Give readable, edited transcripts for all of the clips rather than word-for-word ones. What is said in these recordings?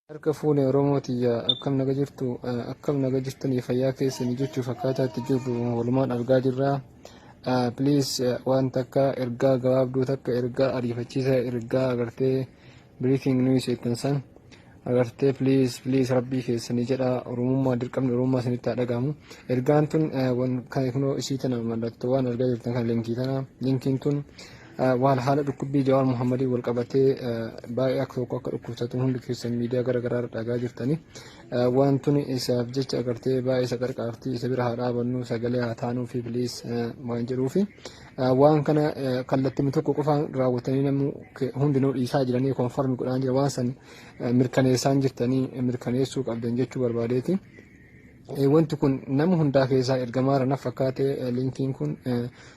Harka fuune Oromoo tiyya, akkam naga jirtu? Akkam naga jirtanii? Fayyaa keessanii jechuuf akkaataa itti jirru walumaan argaa jirra. Please, waan takka, ergaa gabaabduu takka, ergaa ariifachiisa, ergaa agartee breaking news jettan san agartee, please, please, rabbii keessanii jedha, Oromummaa, dirqamni Oromummaa isinitti haa dhagahamu. Ergaan tun kan kunoo isii tana, mallattoo waan argaa jirtan kan linkii tana, linkiin tun waan haala dhukkubbii Jawaar Muhammadii wal qabatee baay'ee akka tokko akka dhukkubsatu hundi keessan miidiyaa gara garaa irra dhagaa jirtani. Waan tun isaaf jecha agartee baay'ee isa qarqaartii, isa bira haa dhaabannu, sagalee haa taanuu fi please waan jedhuufi waan kana kallattii tokko qofaan raawwatanii namni hundinuu dhiisaa jiranii confirm godhaan jira, waan san mirkaneessaan jirtanii mirkaneessuu qabdan jechuu barbaadeeti. Wanti kun nama hundaa keessaa ergamaara na fakkaate. Linkiin kun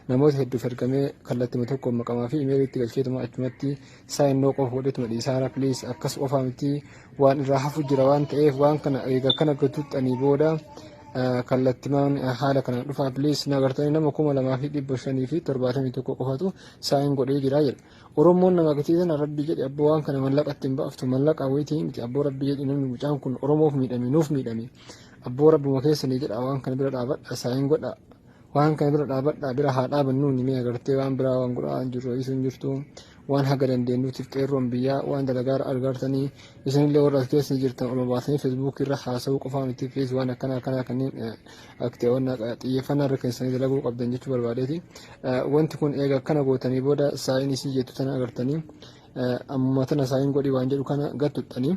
namoota hedduuf ergamee kallattima tokko maqamaa fi imeeliitti galcheetuma achumatti sign no qofa godheetuma dhiisaara. Please, akkas qofaa miti, waan irraa hafu jira waan ta'eef, waan kana eega kana tuxxanii booda kallattimaan haala kanaan dhufaa. Please, na agartanii, nama 2571 qofatu sign godhee jira jedha. Oromoon nama gatii sana, rabbi jedhe abboo, waan kana mallaqa ittiin baaftu, mallaqa wayitii miti abboo, rabbi jedhi, namni mucaan kun Oromoof miidhame, nuuf miidhame abboo, rabbuma keessanii jedha, waan kana bira dhaabadha, sign godha, waan kana bira dhaabadha, bira haa dhaabannu. Ni mee agartee waan biraa waan godhaa hin jirru hin jirtu, waan haga dandeenyuutiif qeerroon biyyaa waan dalagaa argartanii, isinillee warra as keessa jirtan olma baasanii Facebookii irra haasa'uu qofaa miti. Please, waan akkana akkanaa kanneen xiyyeeffannaa irra keessanii dalaguu qabdan jechuu barbaadeeti. Wanti kun eega akkana gootanii booda sign isii jettu tana agartanii, ammuma tana sign godhii waan jedhu kana gattuxxanii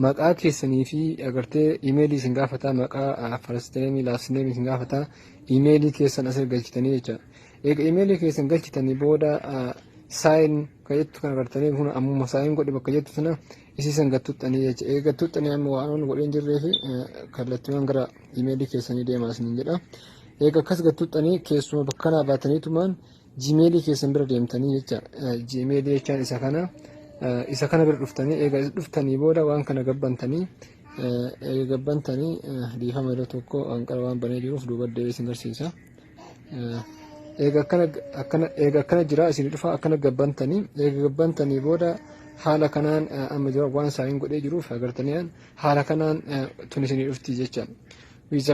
maqaa keessanii fi agartee imeelii isin gaafataa, maqaa, first name, last name isin gaafataa, imeelii keessan asirra galchitanii jecha. Eega imeelii keessan galchitanii booda sign kan jettu kan agartanii, kun ammuma sign godhi bakka jettu sana isiisan gattuxxanii jecha. Eega gattuxxanii, amma waan on godheen jirree fi kallattiiwwan gara imeelii keessanii deemaa isiniin jedha. Eega akkas gattuxxanii keessuma bakka kanaa baataniitumaan Gmailii keessan bira deemtanii jecha. Gmailii jechaan isa kana bira dhuftanii, eega dhuftanii booda waan kana gabbantanii, eega gabbantanii, dhiifama, yeroo tokko hanqara waan banee jiruuf duuba deebi'ee isin garsiisa. Eega akkana akkana eega akkana jira isin dhufa, akkana gabbantanii, eega gabbantanii booda haala kanaan amma jira waan sign godhee jiruuf agartanii, haala kanaan tun isinii dhufti jecha. With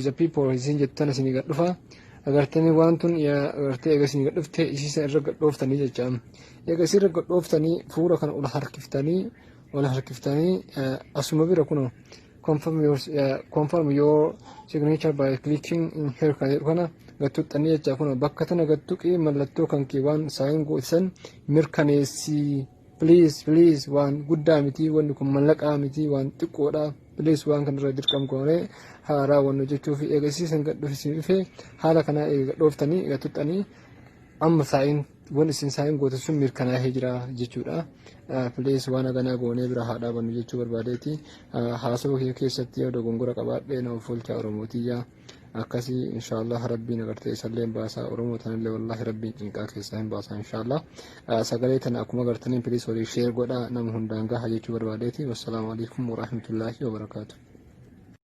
the people isin jettu tana isinii gad dhufa. Agartanii, waan tun agartee eega isinii gad dhufte isiisa irra gad dhooftanii jecha. Eega isirra gad dhooftanii fuula kana ol harkiftanii asuma bira kunoo "Confirm your signature by clicking in here" kan jedhu kana gattuxxanii jecha. Kun bakka tana gattuqii mallattoo kan kee waan sign gootisan mirkaneessii. Please, please, waan guddaa miti wanni kun, mallaqaa miti, waan xiqqoodha. Please, waan kanarra dirqam goonee haa raawwannu jechuu fi eega isiisan gad dhufe haala kanaa eega dhooftanii gattuxxanii amma sign waan isin sign goote sun mirkanaa'ee jira jechuudha. Please, waan haganaa goonee bira haa dhaabannu jechuu barbaadeeti. Haasawaa kiyya keessatti yoo dogongora qabaadhee nama fuulcha Oromootiyyaa akkasii, inshaallah rabbiin agartee isallee hin baasaa, Oromoo tanallee wallahi rabbiin cinqaa keessaa hin baasaa inshaallah. Sagalee tana akkuma agartaniin please walii share godhaa, nama hundaan gaha jechuu barbaadeeti. Wassalaamu alaikum warahmatullaahi wabarakaatu.